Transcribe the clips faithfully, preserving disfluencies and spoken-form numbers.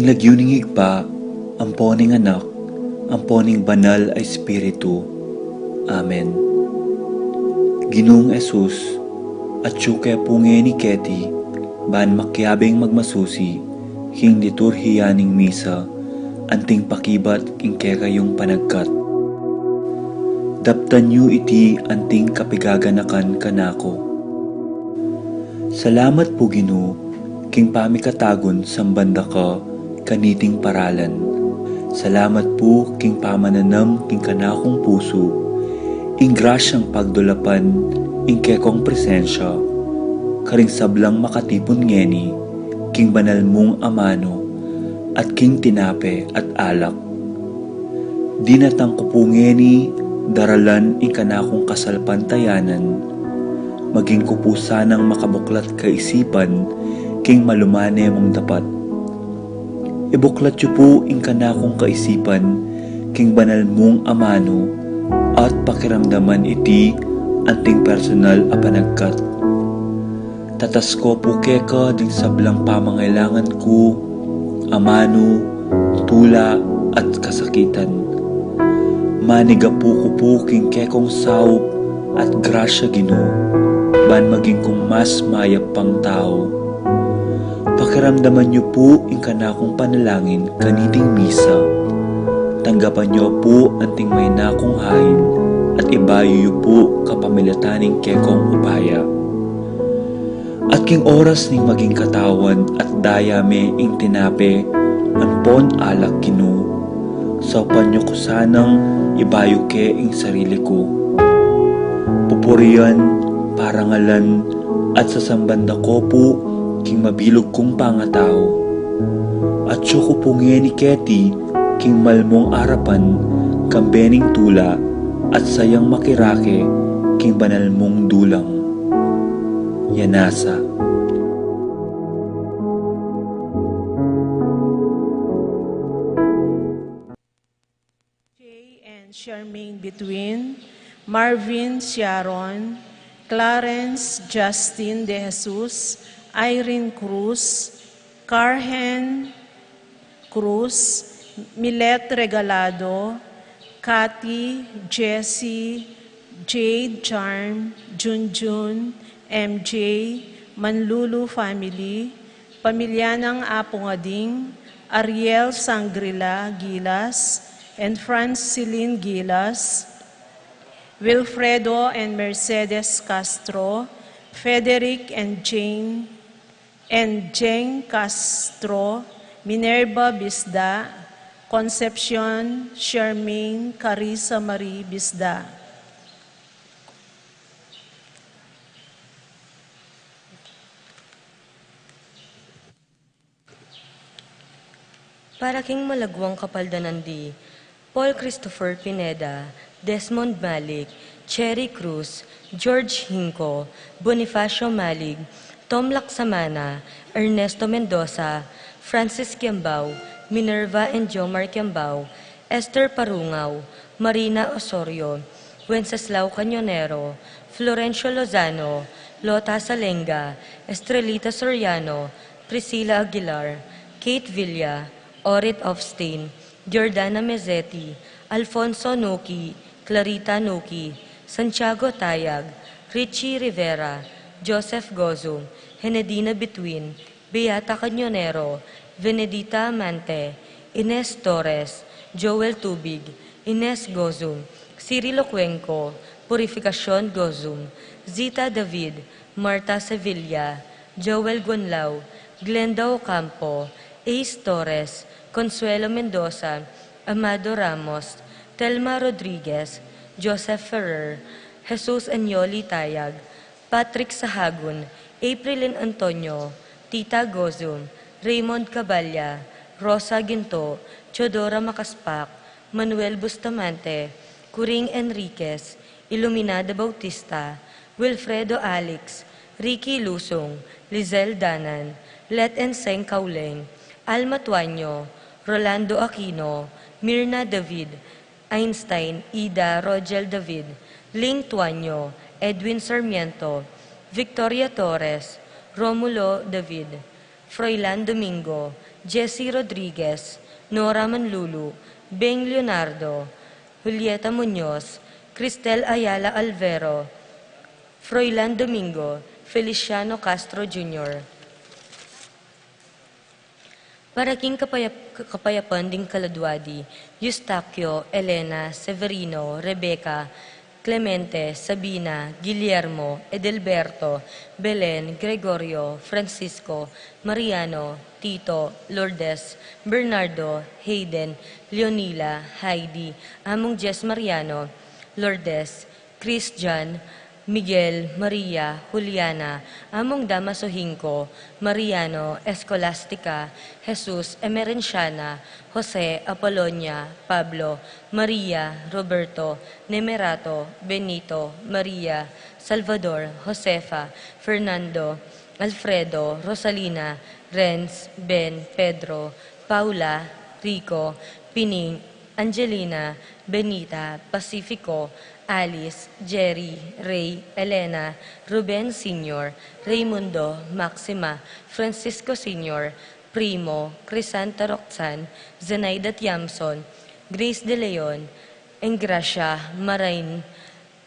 Lagyu ning Ibpa, ampo ning Anak, ampo ning Banal a Espiritu. Amen. Ginung Jesus, atyu ke pu ngeni keti, ban makiabing magmasusi king liturhiya ning misa, anting pakibat king kekayung panagkat. Daptan yu iti anting kapigaganakan kanaku. Salamat pu, Ginu, king pamikatagun samban da ka kaniting paralan. Salamat pu king pamananam king kanakung pusu ing grasyang pagdulapan ing kekong presensya karing sablang makatipun ngeni king banal mung amanu at king tinape at alak. Dinatang ku pu ngeni daralan ing kanakung kasalpantayanan, maging ku pu sanang makabuklat kaisipan king malumane mung dapat. Ibuklat yu pu ing kanakung kaisipan king banal mung amanu at pakiramdaman iti anting personal a panagkat. Tatas ku pu keka ding sablang pamangailangan ku, amanu, tula, at kasakitan. Manigapu ku pu king kekong saup at grasya, Ginu, ban maging kung mas mayap pang tau. Pakiramdaman yu pu ing kanakung panalangin kaniting misa. Tanggapan yu pu anting maina kung hain at ibayu yu pu kapamilatan ning kekong upaya. At king oras ning maging katawan at daya me ing tinape ampon alak, Ginu, saupan yu ku sanang ibayu ke ing sarili ku. Pupurian, parangalan, at sasamban da ku pu king mabilug kung pangatau. Atyu ku pu ngeni keti king malmung arapan, kambe ning tula at sayang makirake king banal mung dulang. Yanasa. Jay and Charmaine Between, Marvin Sharon, Clarence Justin De Jesus, Irene Cruz, Carhen Cruz, Milet Regalado, Cathy, Jessie, Jade, Charm, Junjun, M J, Manlulu family, pamilya nang Apo Ngading, Ariel Sangrila Gilas, and Francilin Gilas, Wilfredo and Mercedes Castro, Frederick and Jane, and Jane Castro, Minerva Bisda, Concepcion, Charmaine, Carissa Marie Bisda. Para king malaguang kapaldanan di Paul Christopher Pineda, Desmond Malik, Cherry Cruz, George Hinco, Bonifacio Malik, Tom Laksamana, Ernesto Mendoza, Francis Kiambao, Minerva and Jomar Kiambao, Esther Parungaw, Marina Osorio, Wenceslao Cañonero, Florencio Lozano, Lota Salenga, Estrelita Soriano, Priscilla Aguilar, Kate Villa, Orit Ofstain, Jordana Mezzetti, Alfonso Nuki, Clarita Nuki, Santiago Tayag, Richie Rivera, Joseph Gozu, Henedina Between, Beata Cañonero, Venedita Amante, Ines Torres, Joel Tubig, Ines Gozum, Cirilo Cuenco, Purificacion Gozum, Zita David, Marta Sevilla, Joel Gonlau, Glenda Ocampo, Ace Torres, Consuelo Mendoza, Amado Ramos, Telma Rodriguez, Joseph Ferrer, Jesus Anyoli Tayag, Patrick Sahagun, Aprilin Antonio, Tita Gozum, Raymond Caballa, Rosa Ginto, Teodora Macaspac, Manuel Bustamante, Curing Enriquez, Iluminada Bautista, Wilfredo Alix, Ricky Lusung, Lizelle Danan, Let and Seng Kauleng, Alma Tuanyo, Rolando Aquino, Mirna David, Einstein, Ida, Rogel David, Ling Tuanyo, Edwin Sarmiento, Victoria Torres, Romulo David, Froilan Domingo, Jessie Rodriguez, Nora Manlulu, Beng Leonardo, Julieta Muñoz, Cristel Ayala Alvero, Froilan Domingo, Feliciano Castro Junior Para king kapayap-, kapayapan ding kaladwa di, Eustaquio, Elena, Severino, Rebecca, Clemente, Sabina, Guillermo, Edelberto, Belen, Gregorio, Francisco, Mariano, Tito, Lourdes, Bernardo, Hayden, Leonila, Heidi, Among Jess Mariano, Lourdes, Christian, Miguel, Maria, Juliana, Among Damaso Hinco, Mariano, Escolastica, Jesus, Emerenciana, Jose, Apolonia, Pablo, Maria, Roberto, Nemerato, Benito, Maria, Salvador, Josefa, Fernando, Alfredo, Rosalina, Renz, Ben, Pedro, Paula, Rico, Pining, Angelina, Benita, Pacifico, Alice, Jerry, Ray, Elena, Ruben Senior, Raymundo, Maxima, Francisco Senior, Primo, Crisanta, Roxanne, Zenaida Tiamson, Grace De Leon, Engracia, Marain,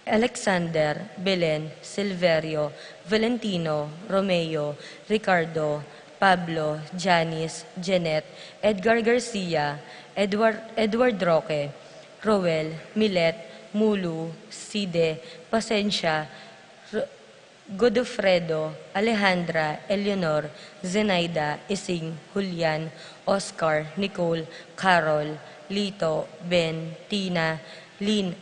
Alexander, Belen, Silverio, Valentino, Romeo, Ricardo, Pablo, Janice, Jeanette, Edgar Garcia, Edward, Edward Roque, Roel, Milet, Mulu, Side, Pasensia, Ro-, Godofredo, Alejandra, Eleanor, Zenaida, Ising, Julian, Oscar, Nicole, Carol, Lito, Ben, Tina, Lin-,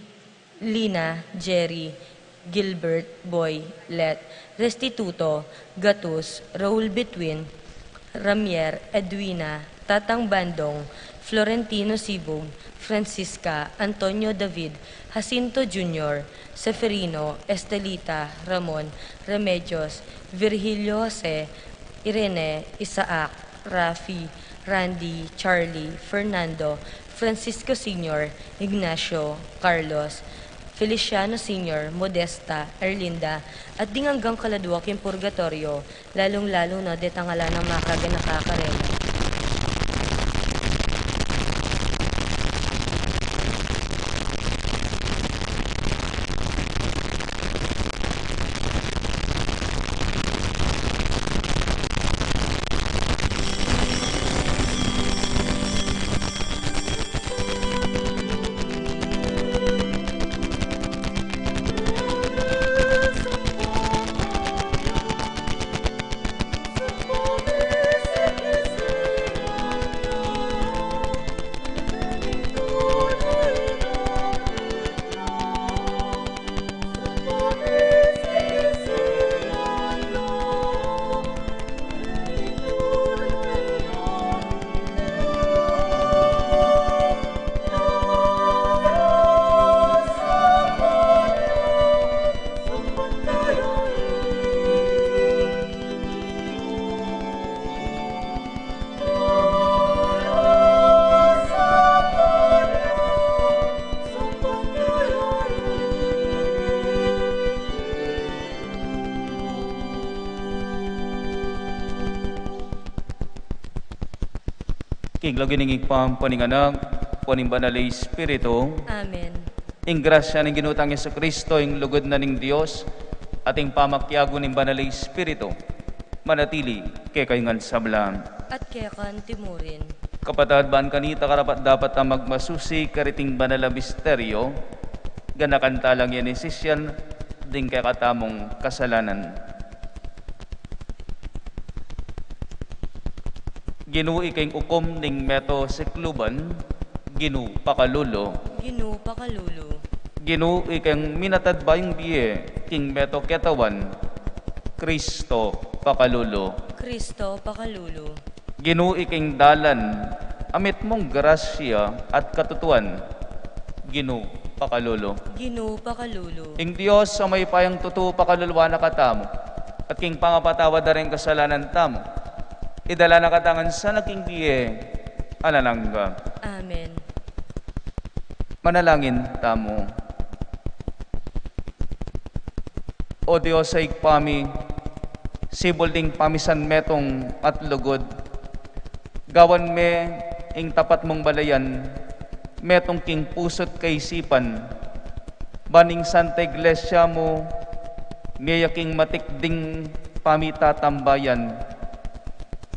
Lina, Jerry, Gilbert, Boy, Let, Restituto, Gatus, Raul Between, Ramier, Edwina, Tatang Bandong, Florentino Sibug, Francisca, Antonio David, Jacinto Junior, Seferino, Estelita, Ramon, Remedios, Virgilio Jose, Irene, Isaac, Rafi, Randy, Charlie, Fernando, Francisco Senior, Ignacio, Carlos, Feliciano Senior, Modesta, Erlinda, at ding anggang kaladwa king purgatorio, lalung-lalu na detang ala nang makaganaka karela. King lagyu ning Ibpa, ampo ning Anak, ampo ning Banal a Espiritu. Amen. Ing grasya ning Ginu tang Jesucristo, ing lugud na ning Dios, at ing pamakiabe ning Banal a Espiritu, manatili kekayu ngan sabla. At keka naman murin. Kapatad, ban kanita karapat-dapat a magmasusi kariting banal a misteryo, ganakan tala ngan ing sisian ding kekatamung kasalanan. Ginu, ika ing ukum ning meto sikluban, Ginu, pakalulu. Ginu, pakalulu. Ginu, ika ing minatad bayung bie king meto ketawan, Kristo, pakalulu. Kristo, pakalulu. Ginu, ika ing dalan a mitmung grasya at katutuan, Ginu, pakalulu. Ginu, pakalulu. Ing Dios a mayupayang tutu pakaluluan na katamu, at king pangapatawad da ring kasalanan tamu, idala na katamu ngan sana king bie alang angga. Amen. Manalangin tamu. O Dios a Ibpa mi, sibul ding pamisanmetung at lugud, Gawan me ing tapat mung balayan, metung king pusu't kaisipan, ban ing Santa Iglesia mu, mie ya king matikding pamitatambayan,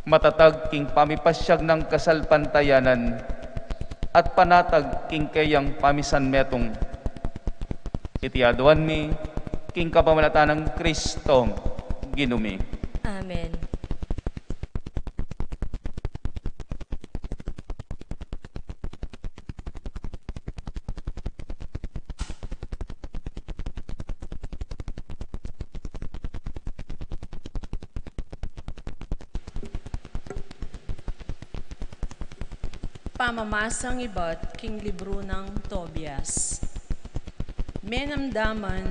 matatag king pamipasyag nang kasalpantayanan, at panatag king keyang pamisanmetung. Iti aduan mi, king kapamilatan nang Kristo, Ginu mi. Amen. Pamamasang ibat king libru nang Tobias. Menamdaman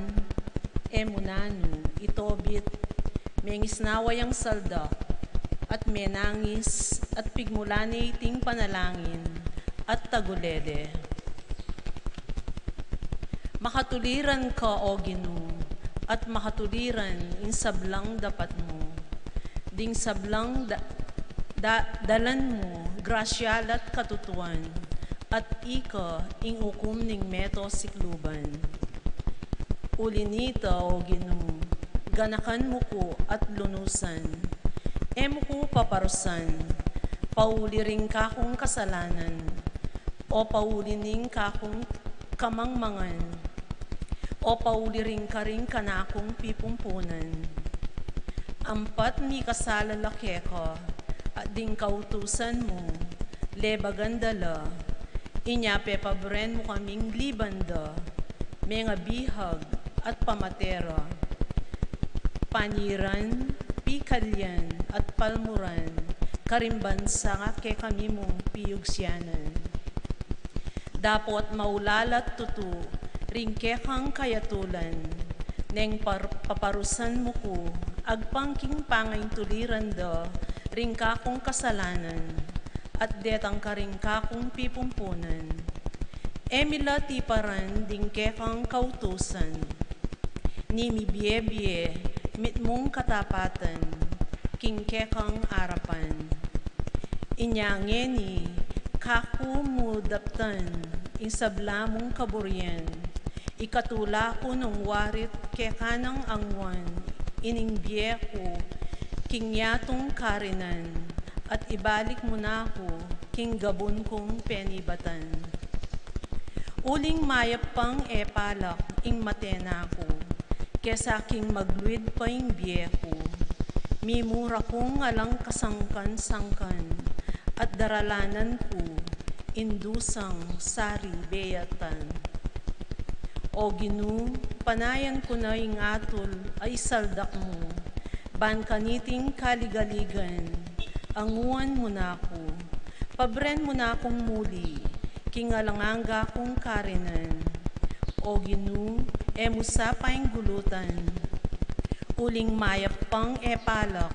e mu nanu i Tobit, mengisnawa yang saldak, at menangis, at pigmulan ne iting panalangin, at tagulele. Makatuliran ka, O Ginu, at makatuliran ing sablang dapat mu. Ding sablang da-, da-, dalan mu, grasya la't katutuan, at ika ing ukum ning meto sikluban. Uli nita, O Ginu, ganakan mu ku at lunusan, e mu ku paparusan, pauli ring kakung kasalanan, o pauli ning kakung kamangmangan, o pauli ring karing kanakung pipumpunan. Ampat mikasala la keka, at ding kautusan mu, lebagan da la, inya pepabren mu kaming liban da, mengabihag at pamate ra. Paniran, pikalyan, at palmuran, karing bansa kekami mung piyugsianan. Dapot maulalat tutu ring kekang kayatulan, neng par-, paparusan mu ku, agpang king pangaintuliran da ring kakung kasalanan, at detang karing kakung pipumpunan. E mi la tiparan ding kekang kautusan, ni mibie-bie mitmung katapatan king kekang arapan. Inya ngeni, kaku mu daptan ing sabla mung kaburian, ikatula ku nung wari't keka nang angwan ining bie ku king yatung karinan, at ibalik mu na ku king gabun kung penibatan. Uling mayap pang e palak ing mate na ku, kesa king magluid pa ing bie ku. Mimura kung alang kasangkan-sangkan, at daralanan ku ing dusang sari beyatan. O Ginu, panayan ku na ing atul a isaldak mu, ban kaniting kaligaligan, anguan mu na ku, pabren mu na kung muli, king alang angga kung karinan. O Ginu, e mu sa painggulutan, uling mayap pang e palak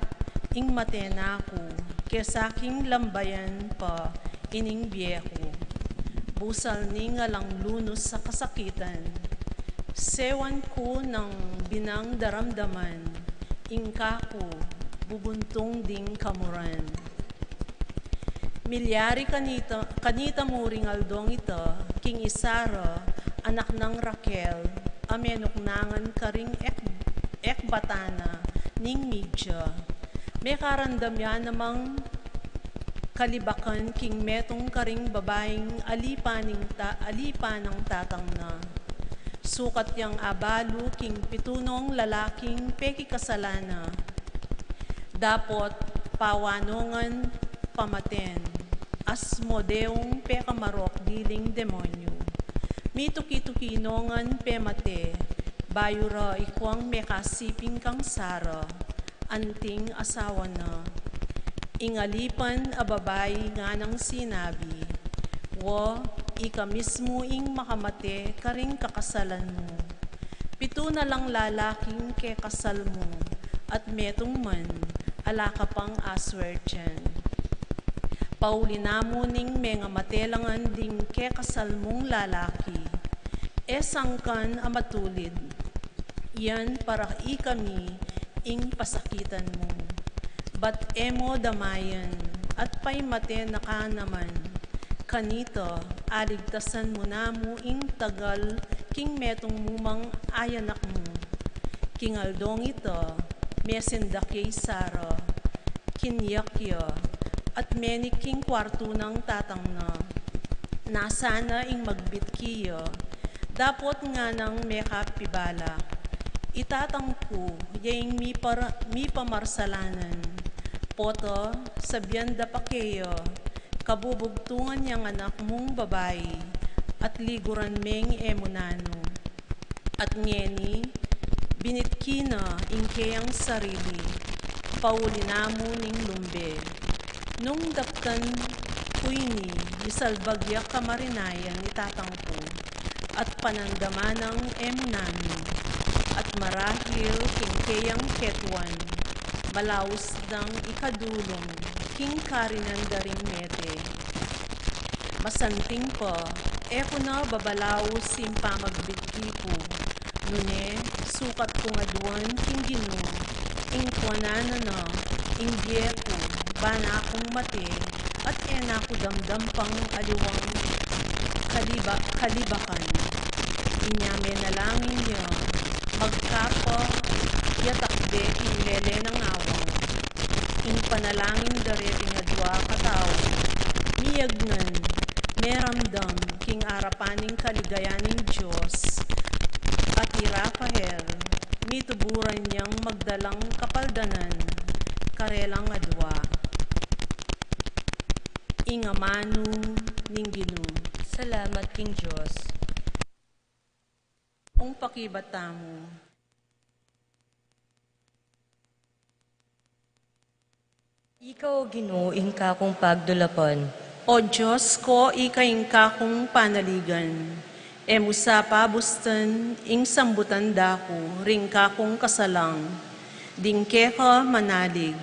ing mate na ku, kesa king lambayan pa ining bie ku. Busal ning alang lunus a kasakitan, sewan ku nang binang daramdaman, ing kaku bubuntung ding kamuran. Milyari kanita, kanita mu ring aldong ita, king isa ra, anak nang Raquel, a menuknangan karing Ek-, Ekbatana ning Media. Mekarandam ya namang kalibakan king metung karing babaing alipa ning ta-, alipa nang tatang na. Sukat yang abalu king pitu nong lalaking pekikasalan na. Dapot pawanongan pamaten, Asmodeum pekamarok diling demonyu. Mituki-tuki nongan pemate, bayu ra ikuang mekasiping kang Sara, anting asawa na. Ing alipan a babai nganang sinabi, Wa, ika mismu ing makamate karing kakasalan mu. Pitu na lang lalaking kekasal mu, at metung man, ala ka pang aswertian. Pauli na mu ning mengamate la ngan ding kekasal mung lalaki. E sangkan a matulid, yan para ikami ing pasakitan mu. Ba't e mo damayan at paimate na ka naman. Kanita, aligtasan mu na mu ing tagal king metung mu mang ayanak mu. King aldong ita, mesindak ya i Sara, kinyak ya, at menik king kuartu nang tatang na. Nasa na ing magbit keya, dapot ngana nang mekapibalak, I tatang ku, ya ing mipara-, mipamarsalanan. Pota, sabian da pa keya, kabubugtungan yang anak mung babai, at liguran meng e mu nanu. At ngeni, binitki na ing keyang sarili, pauli na mu ning lumbe. Nung daptan ku ini, misalbag ya kamarinayan i tatang ku, at panandaman nang e mu nanu, at marahil king keyang ketuan, malaus dang ikadulung king karinan da ring mete. Masanting pa, e ku na babalaus ing pamagbitki ku, nune, sukat kung aduan king Ginu, ing kuanan na na ing bie ku, bana kung mate, at e na ku damdam pang aliwang kaliba-, kalibakan. Inya menalangin ya, magkapa, ya takbe king lele nang awang. Ing panalangin da reting adua katau, miyagnan, meramdam king arapan ning kaligayan ning Dios, at i Rafael, mituburan yang magdalang kapaldanan karelang adua. Ing amanu ning Ginu. Salamat king Dios. Ing pakibat tamu. Ika, O Ginu, ing kakung pagdulapan. O Dios ku, ika ing kakung panaligan. E mu sa pabustan ing sambutan da ku ring kakung kasalang. Ding keka manalig,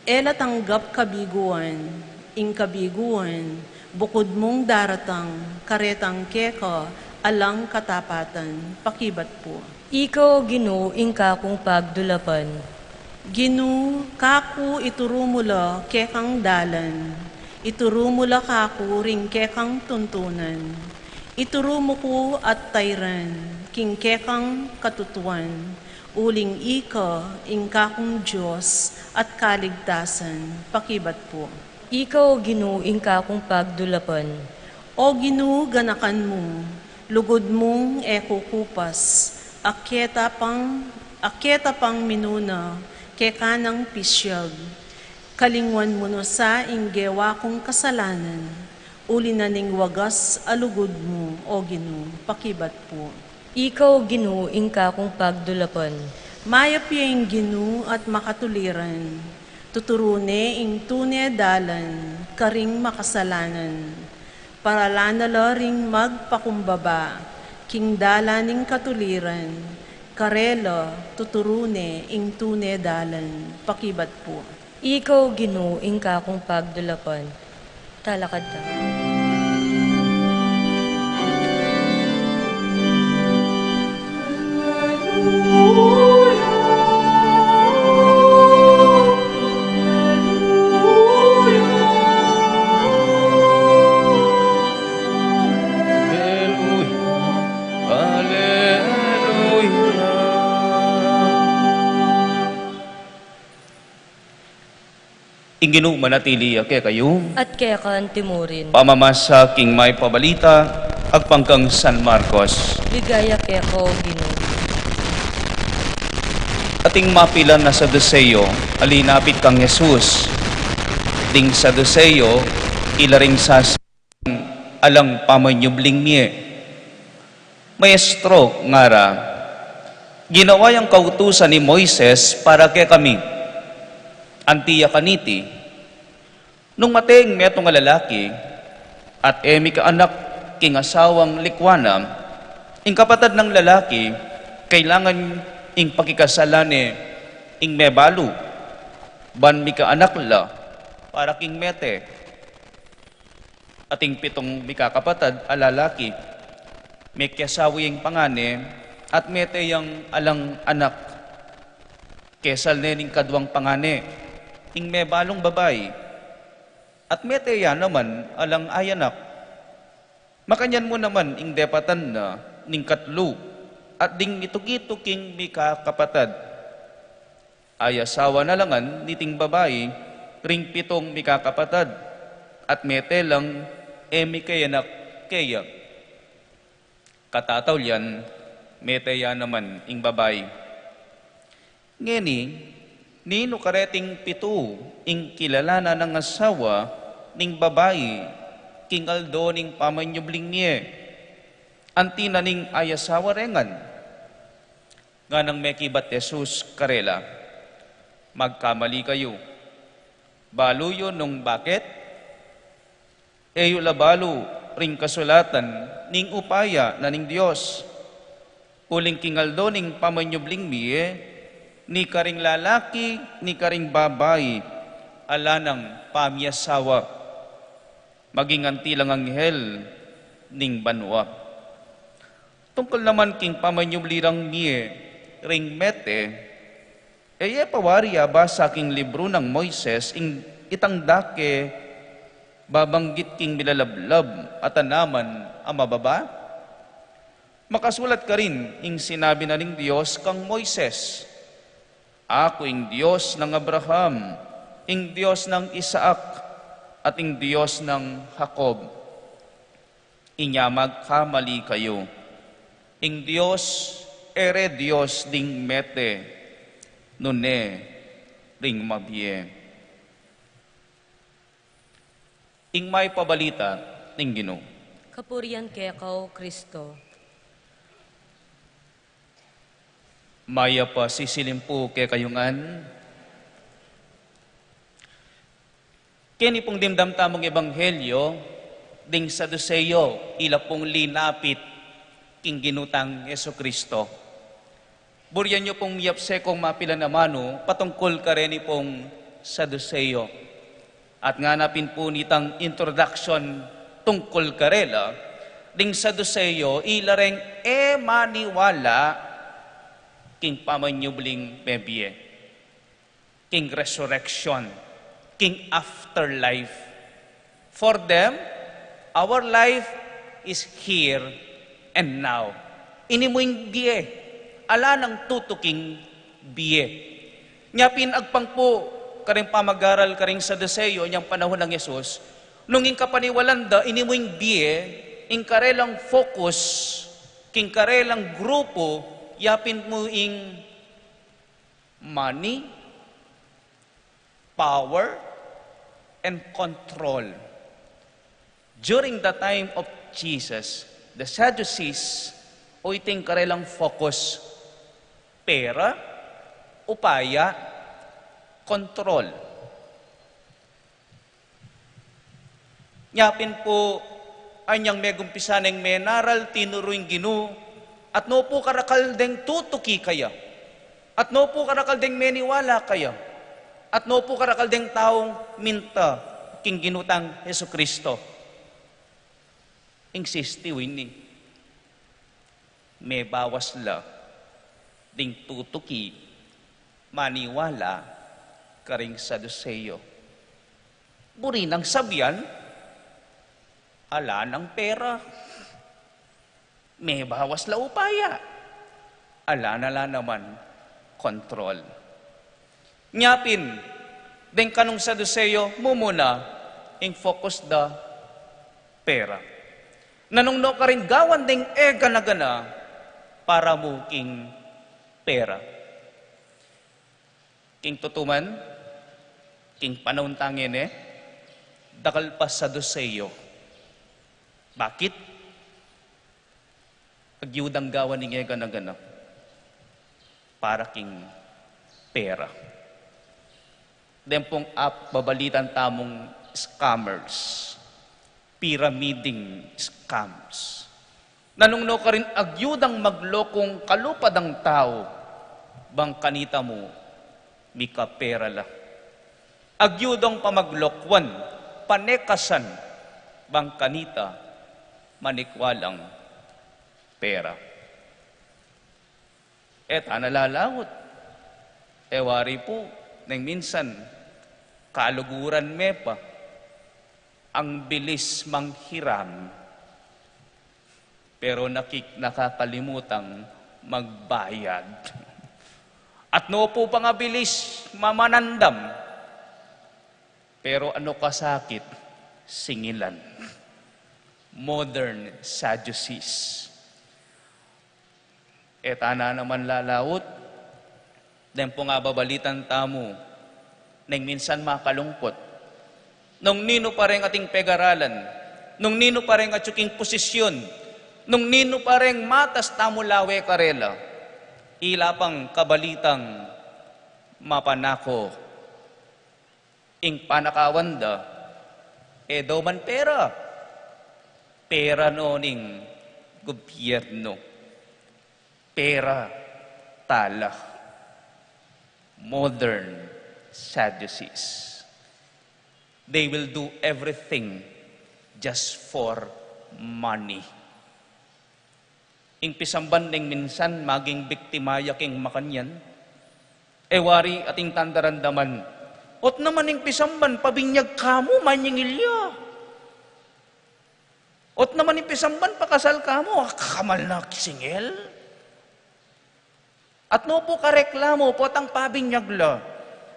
e la tanggap kabiguan, ing kabiguan, bukud mung daratang, karetang keka, alang katapatan, pakibat pu. Ika, O Ginu, ing kakung pagdulapan. Ginu, kaku ituru mu la kekang dalan, ituru mu la kaku ring kekang tuntunan, ituru mu ku at tairan, king kekang katutuan, uling ika, ing kakung Dios, at kaligtasan, pakibat pu. Ika, O Ginu, ing kakung pagdulapan. O Ginu, ganakan mu, lugud mung e kukupas, aketa pang, aketa pang minuna, keka nang pisyag. Kalingwan mu no sa ing gewa kung kasalanan, uli na ning wagas a lugud mu, O Ginu, pakibat pu. Ika, O Ginu, ing kakung pagdulapan. Mayap ya ing Ginu at makatuliran, tuturu ne ing tune dalan karing makasalanan. Paralan na la ring magpakumbaba king dalan ning katuliran, karela tuturu ne ing tune dalan, pakibat pu. Ika, O Ginu, ing kakung pagdulapan. Talakad ta. Aleluya. Ing Ginu manatili ya kekayu. At keka anti mu rin. Pamamasa king Mayap a Balita agpang kang San Marcos. Ligaya keka, O Ginu. Ating mapilan a Saduseo a linapit kang Jesus. Ding Saduseo, ila ring sas- alang pamanyubling mie. Maestro, ngara, ginawa yang kautusan i Moises para kekami. Anti ya kaniti, nung mate ing metung a lalaki, at e mikaanak king asawang likwa na, ing kapatad nang lalaki, kailangan ing pakikasalan ne ing mebalu, ban mikaanak la para king mete. Ating pitung mikakapatad a lalaki, mekiasawa ya ing pangane, at mete yang alang anak. Kesal ne ning kaduang pangane, ing mebalung babai. At mete ya naman alang ayanak. Makanyan mu naman ing depatan na ning katlu, at ding mituki-tuking mikakapatad. Ay asawa na la ngan niting babai ring pitung mikakapatad, at mete lang e mikayanak keya. Katataulian, mete ya naman ing babai. Ngeni, ninu kareting pitu ing kilala na nang asawa ning babai king aldo ning pamanyubling mie? Anti na ning ay asawa re ngan. Nganang mekibat Jesus karela, "Magkamali kayu. Balu yu nung bakit? E yu la balu ring kasulatan ning upaya na ning Dios? Uling king aldo ning pamanyubling mie, ni karing lalaki, ni karing babai, ala nang pamiasawa, maging anti lang anghel ning banua." Tungkul naman king pamanyubli rang mie ring mete, e ye pa wari abasa king libru nang Moises ing itang dake babanggit king milalablab a tanaman a mababa? Makasulat karin ing sinabi na ning Dios kang Moises, "Aku ing Dios nang Abraham, ing Dios nang Isaac, at ing Dios nang Jacob." Inya magkamali kayu. Ing Dios e re Dios ding mete, nune ring mabie. Ing mayap a balita ning Ginu. Kapurian keka, O Kristo. Mayap a sisilimpu kekayu ngan. Keni pung dimdam tamung ebanghelyo, ding Saduseo ila pung linapit king Ginu tang Jesu-Cristo. Burian yu pung miyapse kung mapilan a manu patungkul kareni pung Saduseo. At ngana pin pu nitang introduction tungkul karela, ding Saduseo ila reng e maniwala king pamanyubling mebie, king resurrection, king afterlife. For them, our life is here and now. Ini mu ing bie, ala nang tutuking bie. Nya pin agpang pu karing pamag-aral karing Saduseo inyang panahun nang Jesus, nung ing kapaniwalan da, ini mu ing bie, ing karelang focus, king karelang grupu, yapin mu ing money, power, and control. During the time of Jesus, the Sadducees, o iting karelang focus, pera, upaya, control. Nya pin pu, anyang megumpisa neng menaral, tinuru ing Ginu, at nu pu karakal deng tutuki kaya, at nu pu karakal deng meniwala kaya, at nu pu karakal deng taung minta king Ginu tang Jesu-Cristo. Ing sisti wini, mebawas la ding tutuki, maniwala karing Saduseo. Buri nang sabian, ala nang pera. Mebawas la upaya. Ala na la naman kontrol. Nya pin, deng kanung Saduseo, mumuna ing focus da pera. Nanung no karin gawan deng e gana-gana para mu king pera. King tutuman, king panaun tang ngeni, dakal pa Saduseo. Bakit? Agyudang gawan ing e gana-gana para king pera. Deng pung app, babalitan tamung scammers, pyramiding scams. Nanung no karin agyudang maglokung kalupa dang tau, bang kanita mu mikapera la. Agyudang pamaglokwan, panekasan, bang kanita manikwa lang pera. E ta na lalaut. E wari pu, neng minsan, kaluguran me pa. Ang bilis manghiram, pero nakik-, nakakalimutang magbayad. At no pu pangabilis mamanandam, pero ano kasakit, singilan. Modern Sadducees. E tana naman lalaut, deng pung ababalitan tamu, neng minsan makalungkut. Nung ninu pa reng ating pegaralan, nung ninu pa reng atyu king posisyon, nung ninu pa reng matas tamu lawe karela, ila pang kabalitang mapanako. Ing panakawan da, e do man pera. Pera no ning gobyerno. Pera tala. Modern Sadducees. They will do everything just for money. Ing pisamban deng minsan maging biktima ya king makanyan. E wari ating tandarandaman. Ot naman ing pisamban, pabinyag ka mu, manyingil ya. Ot naman ing pisamban, pakasal ka mu, ah, kamal na singil. At no pu kareklamu, potang pabinyag la.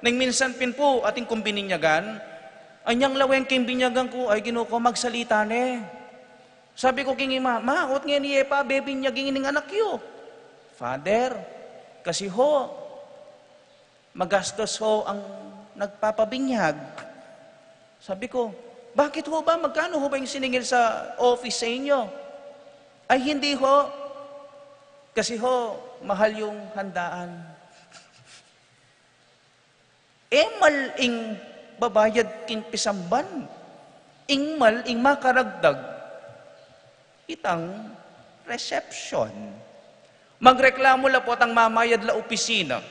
Neng minsan pin pu, ating kung bininyagan, anyang lawen king binyagan ku, ay Ginu ku, magsalita ne. Sabi ku king ima, "Ma, ot ngeni e pa bebinyagin ing anak yu?" "Father, kasi ho, magastos ho ang nagpapabinyag." Sabi ku, "Bakit ho ba? Magkano ho ba ing siningil sa office sa inyo?" "Ay, hindi ho. Kasi ho, mahal yung handaan." E mal ing babayad king pisamban. Ing mal ing makaragdag itang reception. Magreklamu la potang mamayad la opisina.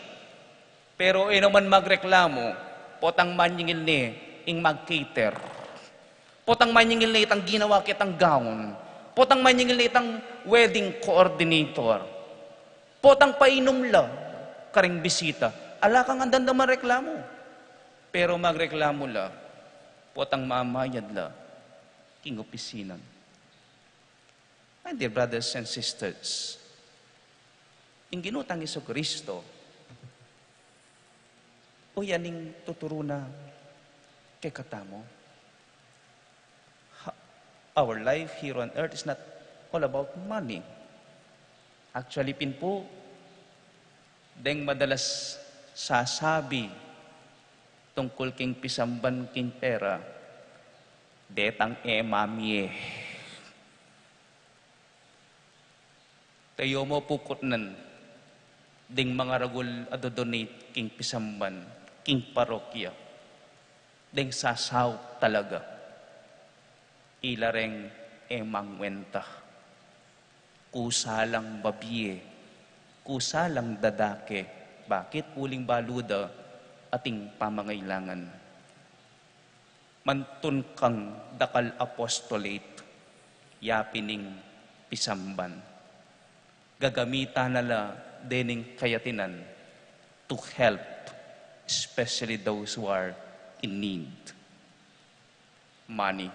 Pero e naman magreklamu potang manyingil ne ing mag-cater. Potang manyingil ne itang ginawa kitang gown. Potang manyingil ne itang wedding coordinator. Potang painum la karing bisita. Ala kang andandaman reklamu. Pero magreklamu la potang mamayad la king opisina. My dear brothers and sisters, ing Ginu tang Jesucristo, o yan ing tuturu na kekatamu. Ha-, our life here on earth is not all about money. Actually, pin pu, deng madalas sasabi tungkul king pisamban king pera, detang e mamie. Tayu mu pu kutnan ding mangaragul a do-donate king pisamban, king parokya, deng sasaup talaga. Ila reng e mangwenta. Kusa lang babie, kusa lang dadake. Bakit? Uling balu da ating pamangailangan. Mantun kang dakal apostolate, yapin ing pisamban. Gagamitan na la dening kayatinan to help, especially those who are in need. Money.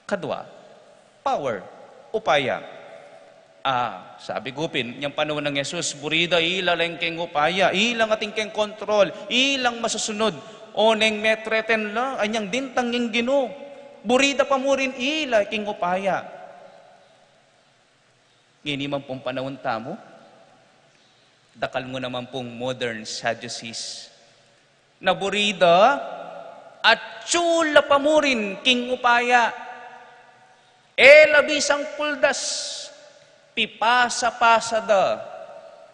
Kadwa, power, upaya. Ah, sabi ku pin, nyang panaun nang Jesus, buri da ila lang king upaya, ila atin king kontrol, ilang masusunud, o neng me-threaten la, anyang dintang ing Ginu. Buri da pa mu rin ila king upaya. Ngeni man pung panaun tamu, dakal mu naman pung modern Sadducees. Na buri da, atyu la pa mu rin king upaya. E la bisang kuldas, pipasa-pasa da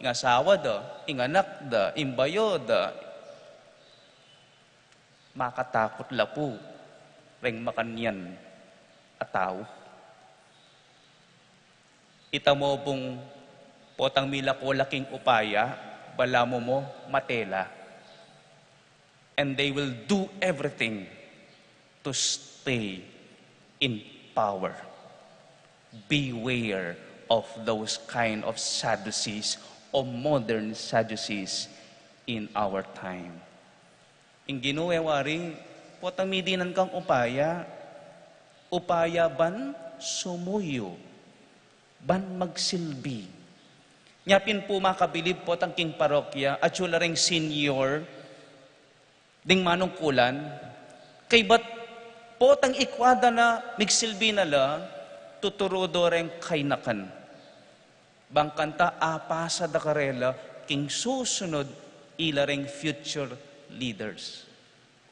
ing asawa da, ing anak da, ing bayu da. Makatakut la pu reng makanyan a tau. Ita mu pung potang milako la king upaya, balamu mu mate la. And they will do everything to stay in power. Beware of those kind of Sadducees or modern Sadducees in our time. Ing Ginu e wari, potang midinan kang upaya, upaya ban sumuyu, ban magsilbi. Nya pin pu makabilib potang king parokya, atyu la reng senior, ding manungkulan, kaybat potang ikwa da na migsilbi na la, tuturu do reng kaynakan. Bang kanita apasa da karela king susunod, ila reng future leaders.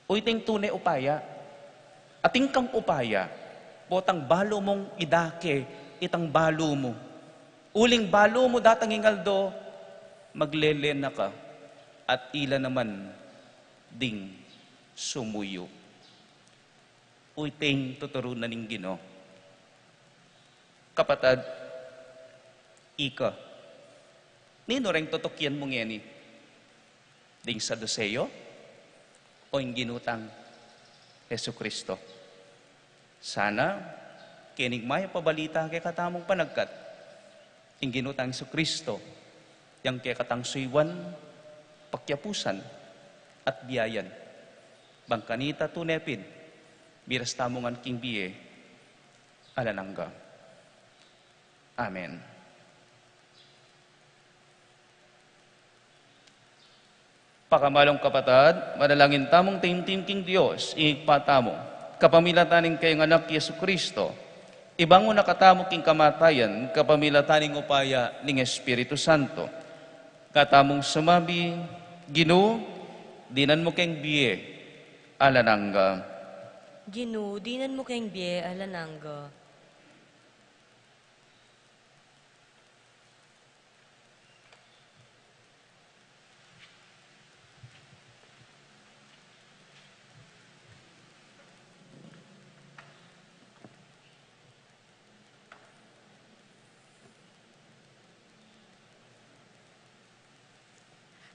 Uy, ita ing tune upaya. Atin kang upaya, potang balu mung idake itang balu mu. Uling balu mu datang ing aldo, maglele na ka, at ila naman ding sumuyu. Uy, ita ing tuturu na ning Ginu. Kapatad, ika, ninu reng tutukian mu ngeni? Ding Saduseo o ing Ginu tang Jesucristo? Sana, kening mayap a balita kekatamung panagkat, ing Ginu tang Jesucristo, yang kekatang suyuan, pakyapusan, at biayan. Bang kanita tune pin, miras tamu ngan king bie alang angga. Amen. Pakamalung kapatad, manalangin tamung taimtim king Dios, ing Ibpa tamu, kapamilatan ning kayang Anak, Jesucristo, ibangun na katamu king kamatayan, kapamilatan ning upaya ning Espiritu Santo. Katamung sumabi, Ginu, dinan mu keng bie alang angga. Ginu, dinan mu keng bie alang angga.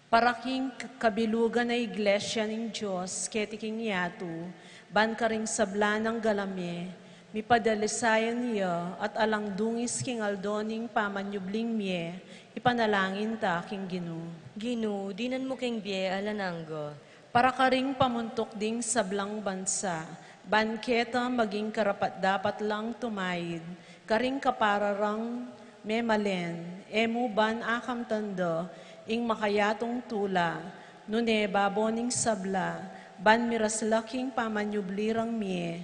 Para king kabilugan a Iglesia ning Dios keti king yatu, ban karing sabla nang galan mie, mipadalisayan ya at alang dungis king aldo ning pamanyubling mie, ipanalangin ta king Ginu. Ginu, dinan mu keng bie alang angga. Para karing pamuntuk ding sablang bansa, ban keta maging karapat-dapat lang tumaid karing kapara rang memalen, e mu ban akamtan da ing makayatung tula, nune babo ning sabla, ban miras la king pamanyubli rang mie,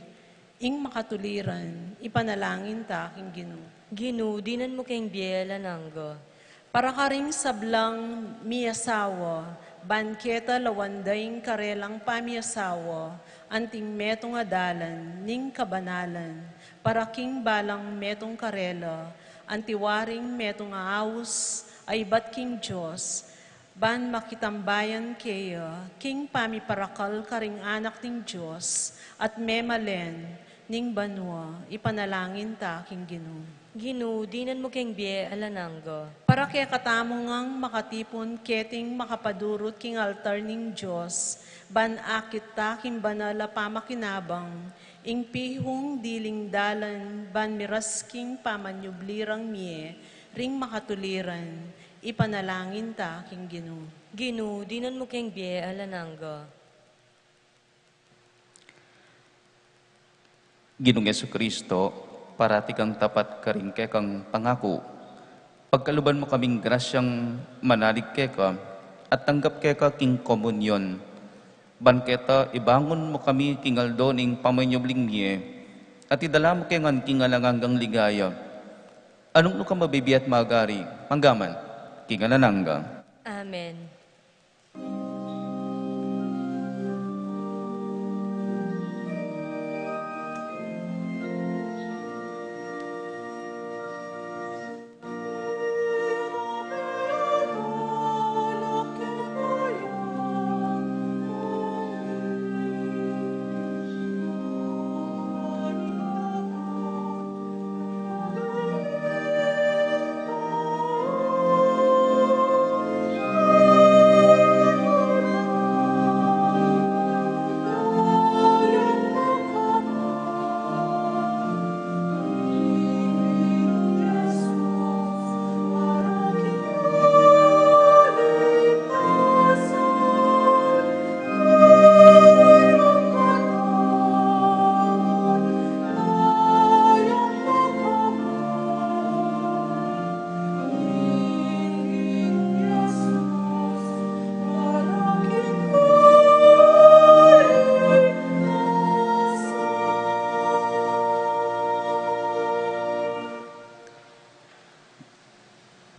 ing makatuliran, ipanalangin ta king Ginu. Ginu, dinan mu keng bie alang angga. Para karing sablang miasawa, ban keta lawan da ing karelang pamiasawa, anting metung a dalan ning kabanalan, para king balang metung karela, anti waring metung a aus a ibat king Dios, ban makitambayan keya king pamiparakal karing anak ning Dios at memalen ning banua, ipanalangin ta king Ginu. Ginu, dinan mu keng bie alang angga. Para kekatamu ngang makatipun keting makapadurut king altar ning Dios, ban akit ta king banal a pamakinabang, ing pihung diling dalan ban miras king pamanyubli rang mie, ring makatuliran, ipanalangin ta king Ginu. Ginu, dinan mu keng bie alang angga. Ginung Jesucristo, parati kang tapat karing kekang pangaku. Pagkaluban mu kaming grasyang manalig keka at tanggap keka king komunyon. Ban keta ibangun mu kami king aldo ning pamanyubling mie, at idala mu ke ngan king alang anggang ligaya. Anung nu ka mabibie at magari, mangga man, king alang angga. Amen.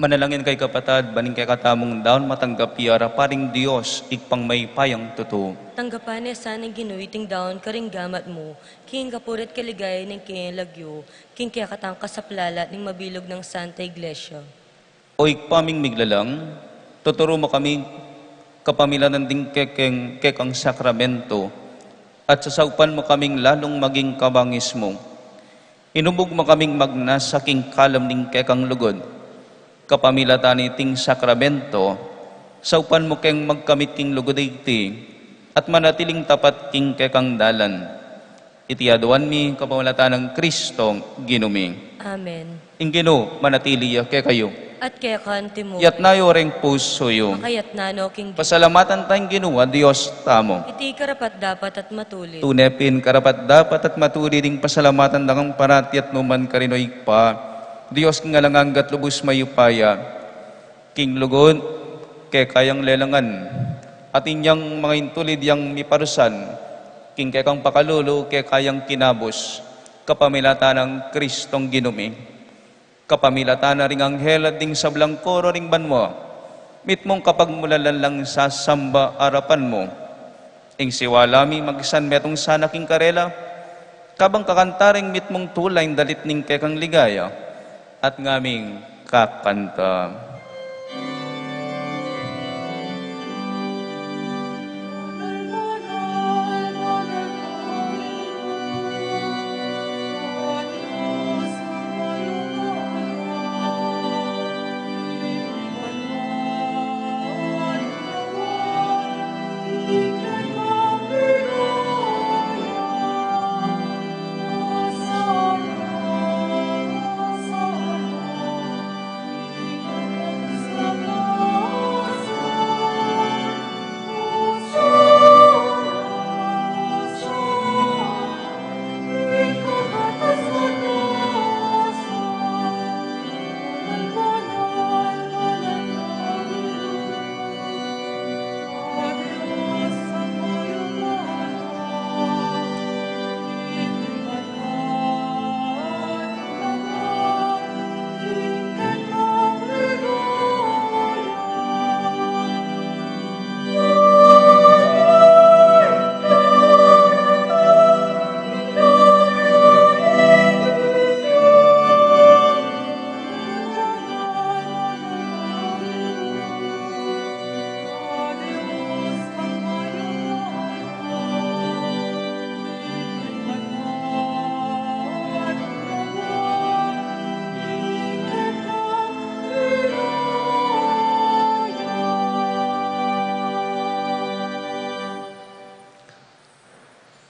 Manalangin kayu kapatad, ban ing kekatamung daun matanggap ya para king Dios, Ibpang mayupayang tutu. Tanggapan na sana ning Ginu iting daun karing gamat mu, king kapurian at kaligayan ning kayang lagyu, king kekatang kasaplalan at ning mabilug nang Santa Iglesia. O Ibpa ming miglalang, tuturu mu kami kapamilatan ding kekeng, kekang sakramento, at sasaupan mu kaming lalung maging kabangis mu. Inubug mu kaming magnasa king kalam ning kekang lugud. Kapamilatan niting sakramento, saupan mu keng magkamit king lugud a iti, at manatiling tapat king kekang dalan. Iti aduan mi kapamilatan nang Kristong Ginu mi. Amen. Ing Ginu manatili ya kekayu. At keka naman. Itas yu reng pusu yu. Makatas na no king Ginu. Pasalamatan taya ing Ginu a Dios tamu. Iti karapat-dapat at matulid. Tune pin karapat-dapat at matulid ing pasalamatan da kang parati at nukarin man, O Ibpa, Dios king alang angga at lubus mayupaya. King lugud, keka yang lelangan, at inyang manga intulid yang miparusan, king kekang pakalulu, keka yang kinabus, kapamilatan nang Kristong Ginu mi. Kapamilatan na ring anghel at ding sablang koro ring banua, mitmung kapagmulalan lang sasamba arapan mu. Ing siwala mi magsanmetung sana king karela, kabang kakanta ring mitmung tula ing dalit ning kekang ligaya, at ngaming kakanta.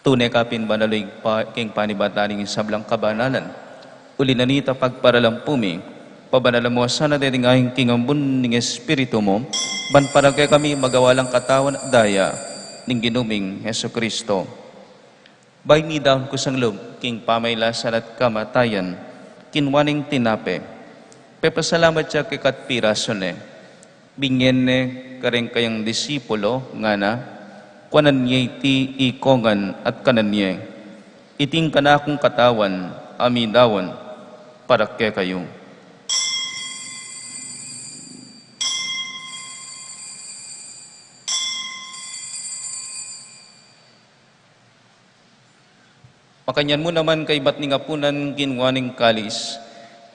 Tune ka pin banal, O Ibpa, king panibatan ning sablang kabanalan. Uli na nita pagparalampu mi, pabanalan mu sana deti king ambun ning Espiritu mu, ban para kekami magawa lang katawan at daya ning Ginu ming Jesucristo. Bayu midaun kusang lub king pamailasan at kamatayan, kinua ne ing tinape, pepasalamat ya keka at pirasu ne, binye ne kareng kayang disipulo, ngana, kuanan ye iti ikongan at kanan ye. Iti ing kanakung katawan a midaun para kekayu. Makanyan mu naman kaybat ning apunan, kinua ne ing kalis,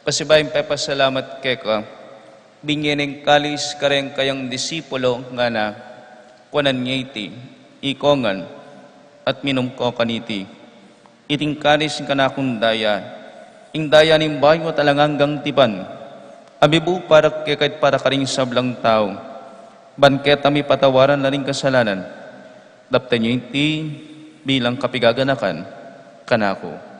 pasibayu pepasalamat keka, binye ne ing kalis kareng kayang disipulo, ngana, kuanan ye iti ikongan at minum ko kaniti. Iti ing kalis ning kanakung daya, ing daya ning bayu at alang anggang tipan, a mibu para keka at para karing sablang tau, ban keta mipatawaran la ring kasalanan. Daptan ye iti bilang kapaganakan kanaku.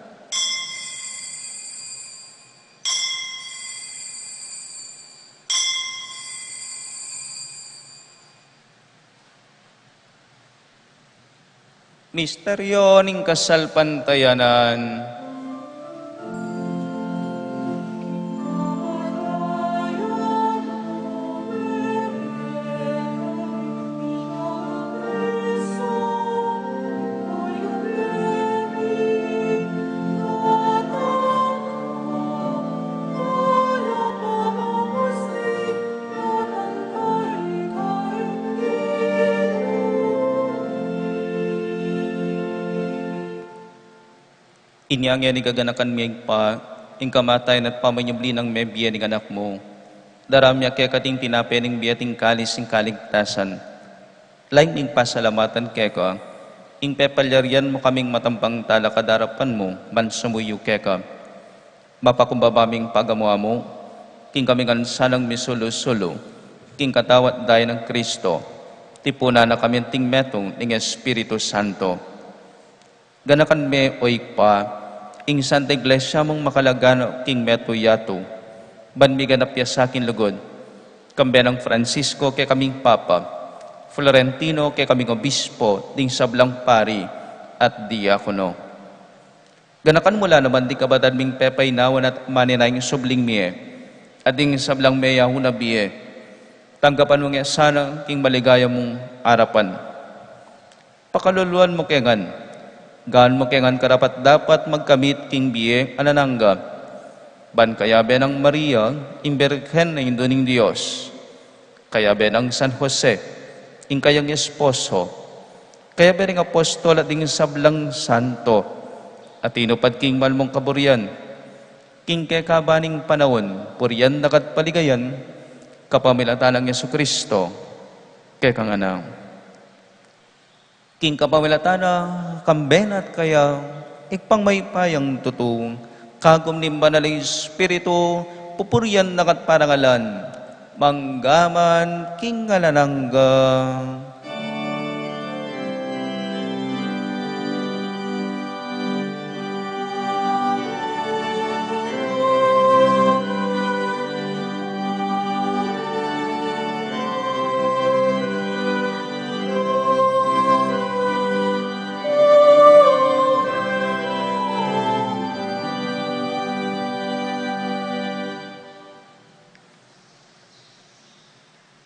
Misteryo ning kasalpantayanan. Inya ngeni gaganakan mi, Ibpa, ing kamatayan at pamanyubli nang mebie ning Anak mu. Daraun mi keka iting tinape ning bie at ing kalis ning kaligtasan. Lain ming pasalamatan keka, ing pepalyarian mu kaming matampang talakad king arapan mu, ban sumuyu keka. Mapakumbaba ming pagamu-amu, king kaming ngan sanang misulu-sulu, king katawan at daya nang Kristo, tipunan na kami anting metung ning Espiritu Santo. Ganakan me, o Ibpa, ing Santa Iglesia mung makalaganap king metung yatu, ban miganap ya sa king lugud, kambe nang Francisco kekaming Papa, Florentino kekaming Obispo, ding sablang pari at diakono. Ganakan mu la naman ding kapatad ming pepainawan at manenaya king subling mie, at ding sablang meyaun a bie, tanggapan mu nge sana king maligaya mung arapan. Pakaluluan mu ke ngan, gawan mu ke ngan karapat-dapat magkamit king bie alang angga, ban kayabe nang Maria, ing Birhen a Indu ning Dios, kayabe nang San Jose, ing kayang esposo, kayabe ring apostol at ding sablang santo, a tinupad king mal mung kaburian, king kekaban ning panaun, purian da ka at paligayan, kapamilatan nang Jesucristo, kekang Anak. King kapamilatan na, kambe na at kaya, Ibpang mayupayang tutu, kagum ning Banal a Espiritu, pupurian da ka at parangalan, manggaman king alang angga.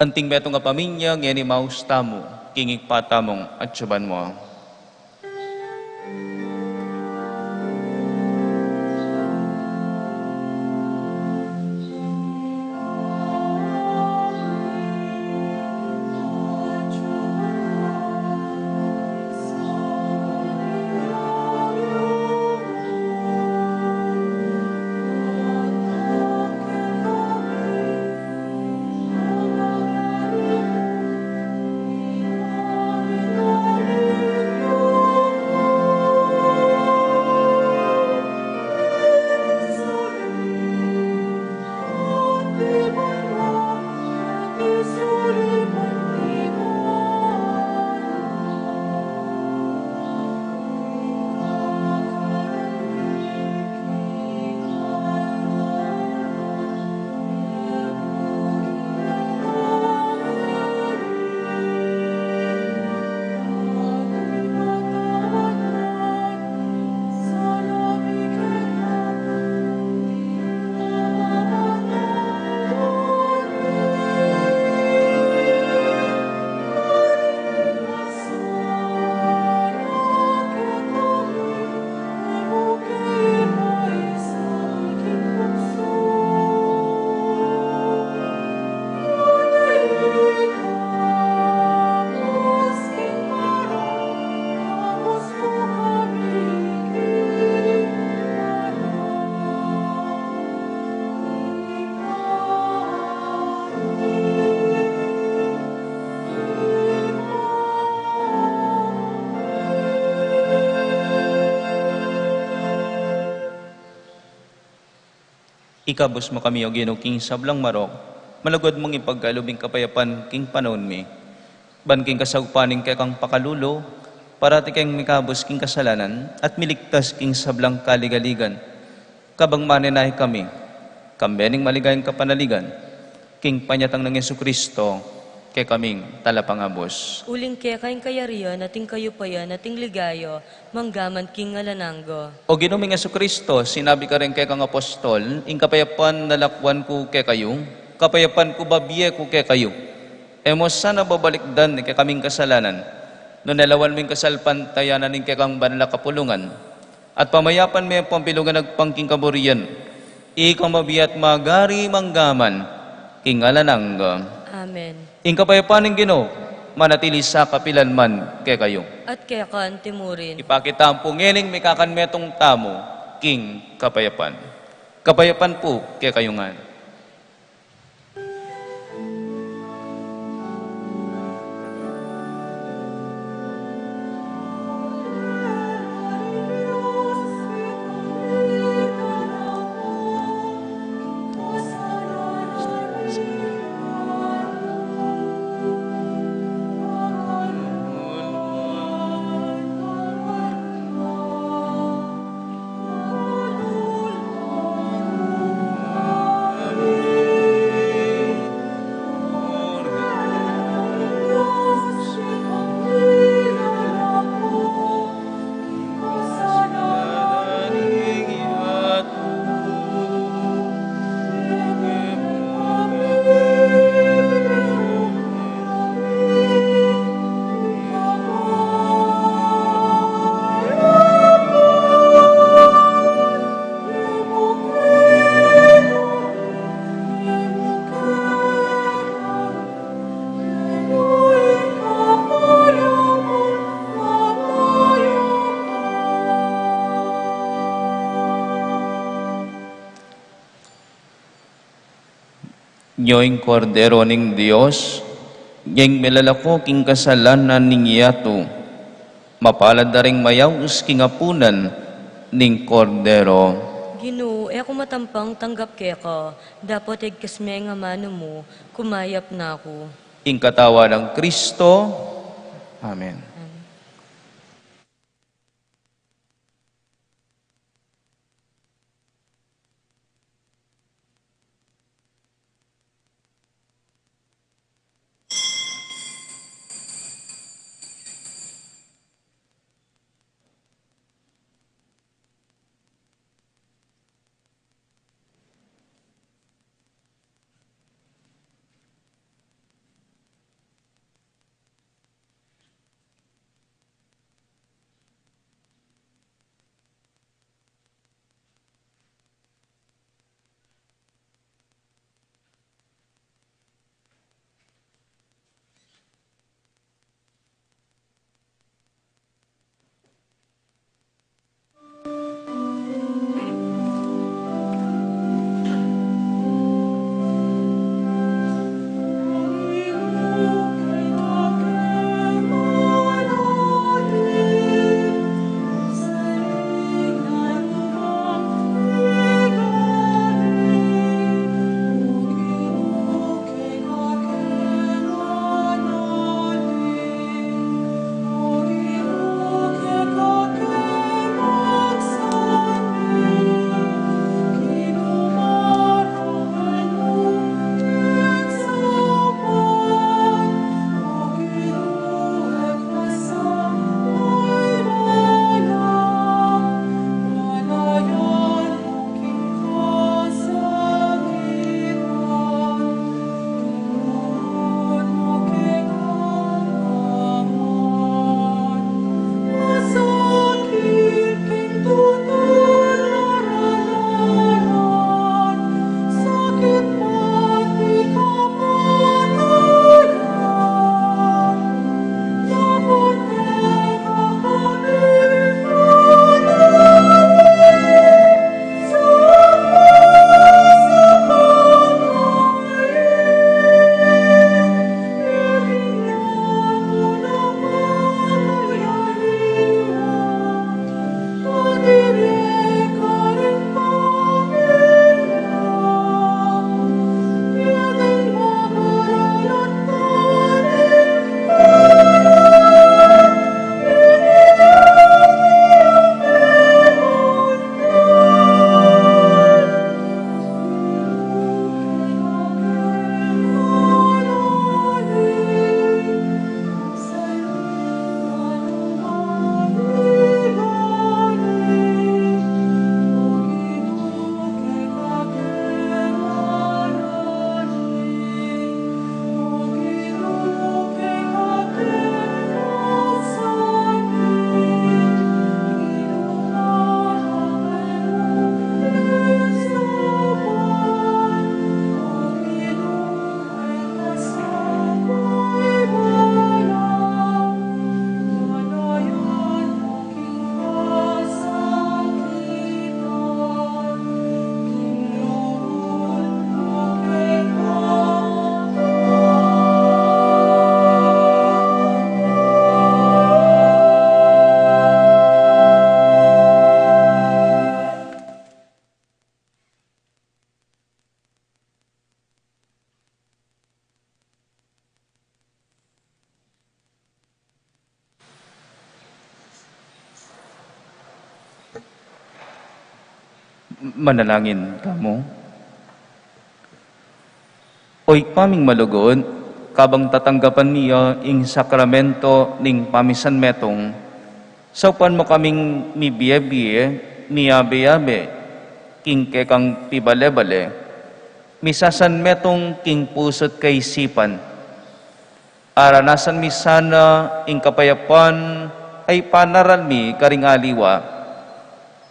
Anting metung a paminya, ngeni maus tamu king Ibpa tamung atyuban mu. Ikabus mu kami, O Ginu, king sablang marok, malugud mung ipagkalub ing kapayapan king panaun mi. Ban king kasagupan ning kekang pakalulu, parati kaming mikabus king kasalanan at miligtas king sablang kaligaligan. Kabang manenaya kami, kambe ning maligayang kapanaligan, king panyatang nang Jesucristo, kekaming talapangabus. Uling keka ing kayarian, at ing kayupayan, at ing ligaya, manggaman king alang angga. O Ginu ming Jesucristo, sinabi mu karing kekang apostol, ing kapayapan lakwan ku kekayu, kapayapan ku bibie ku kekayu. E mu sana babalikdan ing kekaming kasalanan, nune lawan mu ing kasalpantayanan ning kekang banal a kapulungan, at pamayapan me pabilug agpang king kaburian. Ika ing mabie at magari manggaman king alang angga. Amen. Ing kapayapan ning Ginu manatili sa kapilan man kekayu. At keka naman murin. Ipakit tamu pu ngening mikakanmetung tamu king kapayapan. Kapayapan pu kekayu ngan. Nyo ing Kordero ning Dios, nyo ing milalako king kasalanan ning yatu. Mapalad da ring mayaus king apunan ning Kordero. Ginu, e ku matampang tanggap keka, dapot igkas me ing amanu mu, kumayap na ku. Ing katawan nang Kristo. Amen. Amen. Manalangin tamu. O Ibpa ming malugud, kabang tatanggapan mi ya ing sakramento ning pamisanmetung, saupan mu kaming mibie-bie, miyabe-yabe, king kekang pibale-bale, misasanmetung king pusu't kaisipan. Aranasan mi sana ing kapayapan a ipanaral mi karing aliwa,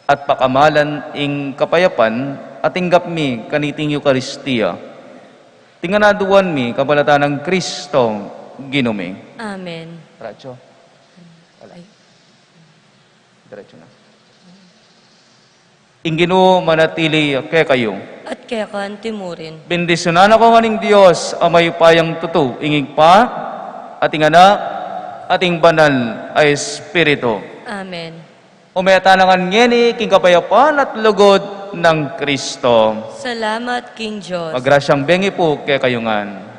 at pakamalan ing kapayapan a tinggap mi kaniting Eukaristia. Iti ngan aduan mi kapaldanan nang Kristo Ginu mi. Amen. Radyo. Wala. Diretso na. Ing Ginu manatili kekayu. At keka mu rin. Bendisyunan na kayu ngan ning Dios a mayupayang tutu, ing Ibpa, at ing Anak, at ing Banal a Espiritu. Amen. Ume tana ngan ngeni king kapayapan at lugud nang Kristo. Salamat king Dios. Magrasyang bengi pu kekayu ngan.